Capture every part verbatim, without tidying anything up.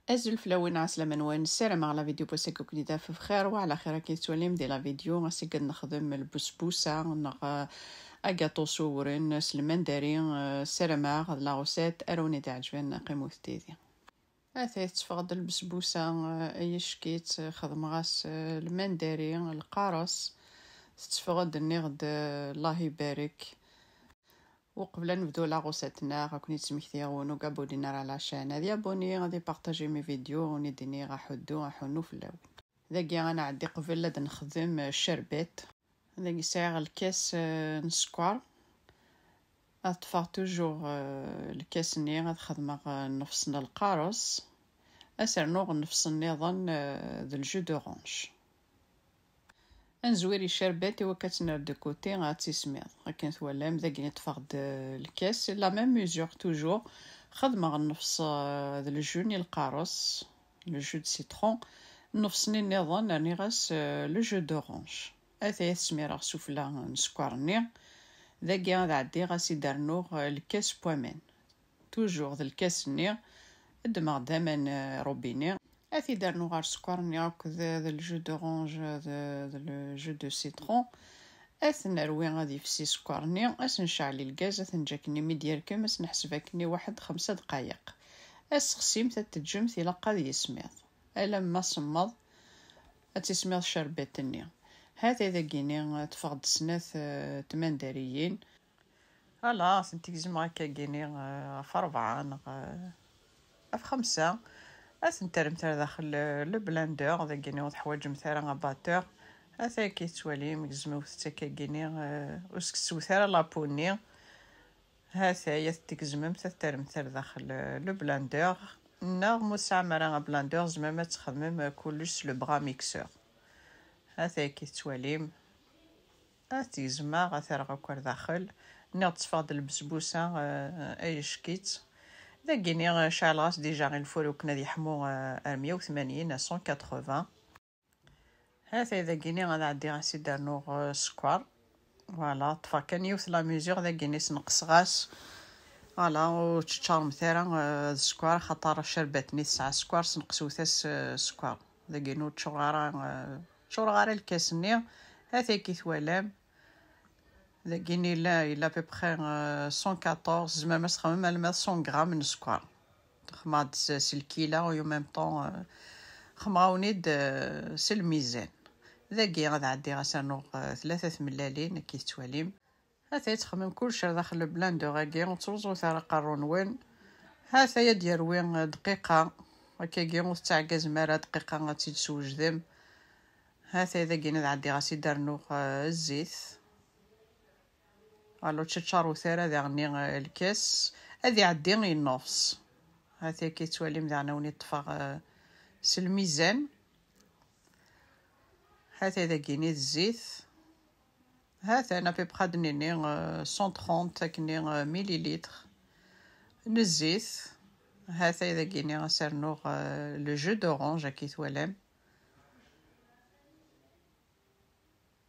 Azul fell-awen, ɛeslama-nwen, ssarameɣ la vidéo n wass-agi ad ken-id-taf bxir wa ɛla xir. Akken tettwalim di la vidéo, ass-agi ad nexdem lbesbusa neɣ, eh, agaṭu s uwren s lmandari. Eh, ssarameɣ d la recette ara wen-id-iɛeǧben, qqimet did-i. Atay tetteffeɣ-d lbesbusa, eh, ay ack-itt, eh, xedmeɣ-as, eh, lmandari, lqares, tetteffeɣ-d, nniɣ-d, eh, Allah ibarek. Uqbel ad nebdu la recette-nneɣ, ad ken-id-smektiɣ win ur abonné ara à la chaîne, ad yabonné, ad ipartaji mes vidéos, ur d-iniɣ aḥuddu, aḥunnu fell-awen. Dagi ad nɛeddi qbel ad nexdem, eh, ccerbet. Dagi sɛiɣ lkas, eh, n sskeṛ. Ad ṭṭfeɣ toujours, eh, lkas-nni, ad xedmeɣ, eh, nnefṣ n lqares. Ad s-rnuɣ nnefṣ nniḍen, eh, d le jus d'orange. Ad nezwir i ccerbet i wakka ad tt-nerr de côté, ad tt-ismiḍ. Akken twalam, dagi ṭṭfeɣ-d, eh, lkas, la même mesure toujours. Xedmeɣ nnefṣ, eh, d le jus n lqares, le jus de citron. Nnefṣ-nni nniḍen, rniɣ-as, eh, le jus d'orange. Ataya ad t-smireɣ sufella n sskeṛ-nni. Dagi ad ɛeddiɣ ad s-id-rnuɣ, eh, lkas n waman. Toujours d lkas-nni, ddmeɣ-d aman, eh, robinet. Ad t-id-rnuɣ ɣer sskeṛ-nni akked, eh, d le jus d'orange, d, d le jus de citron. Ad t-nerwi ad yefsi sskeṛ-nni, ad s-nceɛli lgaz, ad t-neǧǧ akken mi d-yerkem, ad s-neḥseb akken i waḥed xemsa dqayeq. Ad sexsimt, ad teǧǧemt ilaq ad yismiḍ. Alamma semmeḍ, ad tismiḍ ccerbet-nni. Hatay dagini, ṭṭfeɣ-d snat, eh, tmandariyin. Ala, ad tent-gezmeɣ akkagini, eh, ɣef rebɛa neɣ, eh, ɣef xemsa. Ad tent-terremt ar daxel, eh, le blender, dagini ur teḥwaǧemt ara abatteur. Hatay akka tettwalim, gezmemt-tt akkagini, eh, ur skeswet ara la peau-nni. Hatay, ad tent-gezmemt, ad terremt ar daxel, eh, le blender. Neɣ ma tesɛam ara ablender, tzemrem ad txedmem, eh, kullec s le bras mixeur. Hatay akka tettwalim. Ad t-gezmeɣ, ad t-rreɣ akk ar daxel. Nniɣ ṭṭfeɣ-d lbesbusa, eh, ay ack-itt. Dagini, eh, ceɛleɣ-as déjà i lfur i wakken ad yeḥmu, eh, ar meyya u tmanyin, à cent quatre-vingts. Hatay dagini ad ɛeddiɣ ad s-id-rnuɣ, eh, sskeṛ. Voilà, ṭṭfeɣ kan yiwet la mesure, dagini sneqseɣ-as. Voilà, ur tteččaremt ara, eh, d sskeṛ, axaṭer ccerbat-nni tesɛa sskeṛ, sneqsewt-as, eh, sskeṛ. Dagini ur ččureɣ ara, eh, ččureɣ ara lkas-nni. Hatay akka twalam. Dagini yella, yella à peu près, euh, cent quatorze, tzemrem ad txedmem alma d cent grammes n sskeṛ. Xedmeɣ-d s, s lkila, et en même temps, euh, xedmeɣ-awen-id, euh, s lmizan. Dagi ad ɛeddiɣ ad s-rnuɣ, euh, tlata tmellalin, akka i tettwalim. Hatay ad txedmem kullec ar daxel le blender-agi, ur ttruẓut ara aqerru-nwen. Hatay ad d-yerwi, euh, dqiqa. Akkagi ur tettɛeggazem ara dqiqa ad tt-id-twejdem. Hatay dagini ad ɛeddiɣ ad s-id-rnuɣ, euh, zzit. Ur tteččarut ara daɣen, eh, lkas, ad iɛeddi i nnefṣ. Hatay akka i tettwalim daɣen, ad wen-iṭṭfeɣ, eh, s lmizan. Hatay dagini d zzit. Hatan à peu près ad d-nini, eh, cent trente akkenni, eh, millilitres n zzit. Hatay dagini ad s-rnuɣ, eh, le jus d'orange, akka i twalam.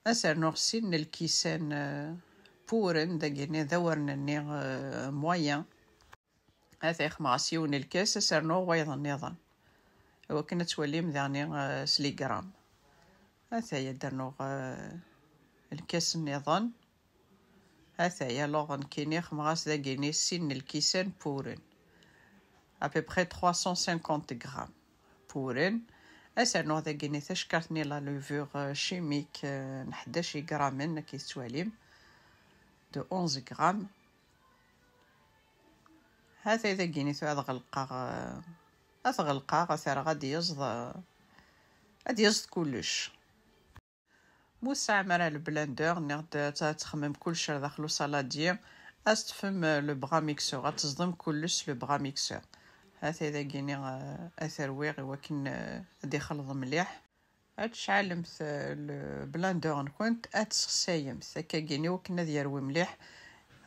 Ad s-rnuɣ sin n lkisan, eh, puren, dagini d awren-nni, eh, moyen. Hatay xedmeɣ-as yiwen n lkas, ad s-rnuɣ wayeḍ nniḍen. Iwakken ad twalim daɣni, eh, s les grammes. Hatay ad d-rnuɣ, eh, lkas nniḍen. Hatay, alors, nekkini xedmeɣ-as dagini sin n lkisan puren. À peu près trois cent cinquante grammes puren. Ad s-rnuɣ dagini tacekkart-nni la levure, euh, chimique, euh, n ḥdac igrammen, akka i tettwalim, de onze grammes. Hatay dagini tura ad ɣelqeɣ, euh, ad t-ɣelqeɣ, ad t-rreɣ ad d-yeẓd, euh, ad d-yeẓd kullec. Ma ur tesɛam ara le blender, nniɣ-d ad txemmem kullec ar daxel usaladier, ad teṭṭfem, euh, le bras mixeur, ad teẓdem kullec s le bras mixeur. Hatay dagini, euh, ad t-rwiɣ iwakken, euh, ad ixelḍ mliḥ. Ad tceɛlemt, euh, le blender-nkent, ad t-ssexsayemt akkagini iwakken ad yerwi mliḥ,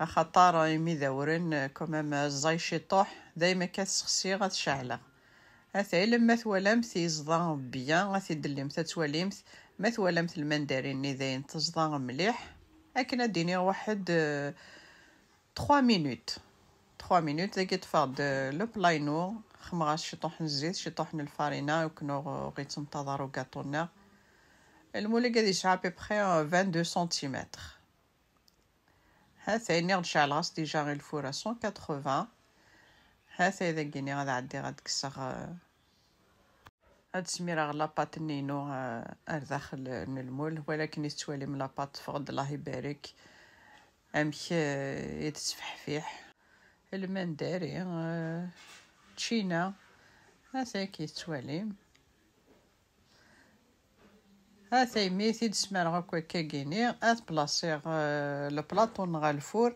axaṭer imi d awren, euh, quand même, euh, ẓẓay ciṭuḥ, daymi akka ad t-ssexsiɣ, ad t-ceɛleɣ. Hatay, lemma twalamt yeẓda bien, ad t-id-tellimt ad twalimt. Ma twalamt lmandari-nni dayen teẓda mliḥ, akken ad d-iniɣ waḥed, euh, trois minutes. Trois minutes, dagi ṭṭfeɣ-d, euh, le playnu, Xemɣas ciṭuḥ n zzit, ciṭuḥ n lfarina, akken ur ɣ-ittenṭaḍ ara ugaṭu-nneɣ. Lmul-agi ad yesɛu à peu près vingt-deux centimètres. Ha-t-ay nniɣ-d ceɛleɣ-as déjà i lfur à cent quatre-vingts. Ha-t-ay dagi-nni ad ɛeddiɣ ad kkseɣ, eh, ad smireɣ la pâte-nni-inu, eh, ar daxel n lmul. Walakin i tettwalim la pâte teffeɣ-d, Allah ibarek. Amek, eh, i tettfeḥfiḥ. Lmandari, eh, ččina. Ha-t-ay i tettwalim. Ha-t-ay mi t-id-smareɣ akk akka-gini, ad plasiɣ, eh, lplaṭu-nneɣ ɣer lfur,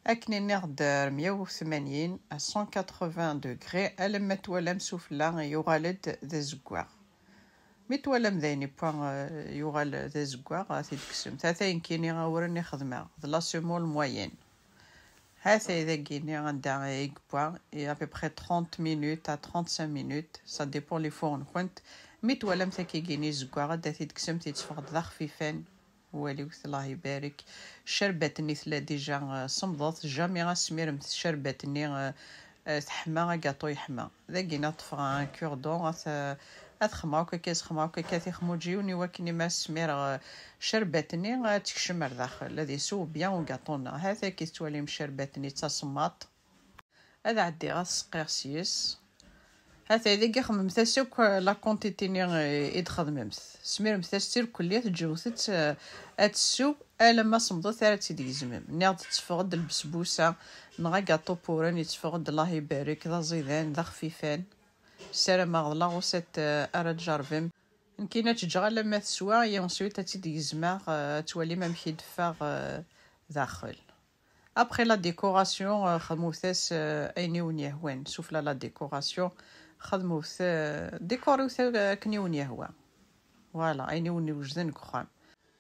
akken i nniɣ-d, ar meyya u tmanyin, à cent quatre-vingts degrés, alamma twalam sufella yuɣal-d d azeggaɣ. Mi twalam d ayen yewwa, eh, yuɣal d azeggaɣ, ad t-id-tekksemt. Ha-t-ay nekkini awren i xedmeɣ, d la semoule moyenne. Ha-t-ay dagi-nni anda i yewwa, i à peu près trente minutes à trente-cinq minutes, ça dépend les fours-nkent. Mi twalamt akkagini izeggaɣ, ad t-id-tekksemt, yetteffeɣ-d d axfifan. Waliwet, Allah ibarek. Ccerbat-nni tella déjà, eh, semmḍet, jamais ad tesmiremt ccerbat-nni, eh, eh, teḥma, agaṭu yeḥma. Dagi-nni ad ṭṭfeɣ un cure-dent, ad t-, ad xemmeɣ akk akka, ad xemmeɣ akk akka tixmuǧiwin, i wakken imi ad smireɣ, eh, ccerbat-nni, eh, ad tekcem ar daxel, ad isew bien ugaṭu-nneɣ. Ha-t-ay i tettwalim ccerbat-nni d tasemmaḍt. Ad ɛeddiɣ ad t-seqqiɣ s-yes. Ha-t-ay dagi xemmemt-as akk la quantité-nni, eh, i d-xedmemt. Smiremt-as-tt irkelli, teǧǧemt-tt, eh, ad tessew alamma semmḍet ara tt-id-gezmem. Nniɣ-d tetteffeɣ-d lbesbusa neɣ agaṭu puren, yetteffeɣ-d, Allah ibarek, d aẓidan, d axfifan. Ssarameɣ d la recette, eh, ara tjerrbem. Nekkini ad tt-ǧǧeɣ alamma teswa, et ensuite ad tt-id-gezmeɣ, eh, ad twalim amek i d-teffeɣ, eh, daxel. Après la décoration, eh, xedmut-as, eh, ayen i wen-yehwan. Sufella la décoration, xedmut, eh, décoriwt akken i wen-yehwa. Voilà, ayen i wen-iwejden deg uxxam.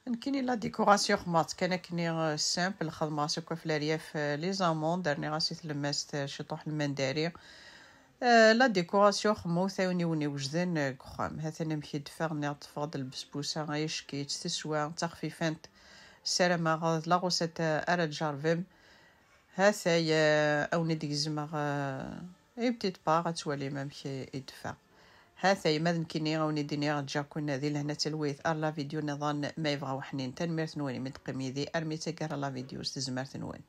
Nekkini la décoration xedmeɣ-tt kan akken, eh, simple, xedmeɣ-as akk ɣef leryaf, eh, les amandes, rniɣ-as i tlemmast, eh, ciṭuḥ n lmandari. Eh, la décoration xedmut ayen i wen-iwejden, eh, deg uxxam. Ha-t-an amek i d-teffeɣ, nniɣ-d teffeɣ-d lbesbusa, ay acekkič, teswa, d taxfifant. Ssarameɣ d la recette, eh, ara tjerrbem. Ha-t-ay, eh, a wen-id-gezmeɣ, eh, une petite part, ad twalim amek i d-teffeɣ. Ha-t-ay, ma d nekkini a wen-id-iniɣ ǧǧiɣ-ken di lehna d talwit ar la vidéo nniḍen ma yebɣa uḥnin. Tanemmirt-nwen imi d-teqqim yid-i armi d taggara la vidéo s tezmert-nwen.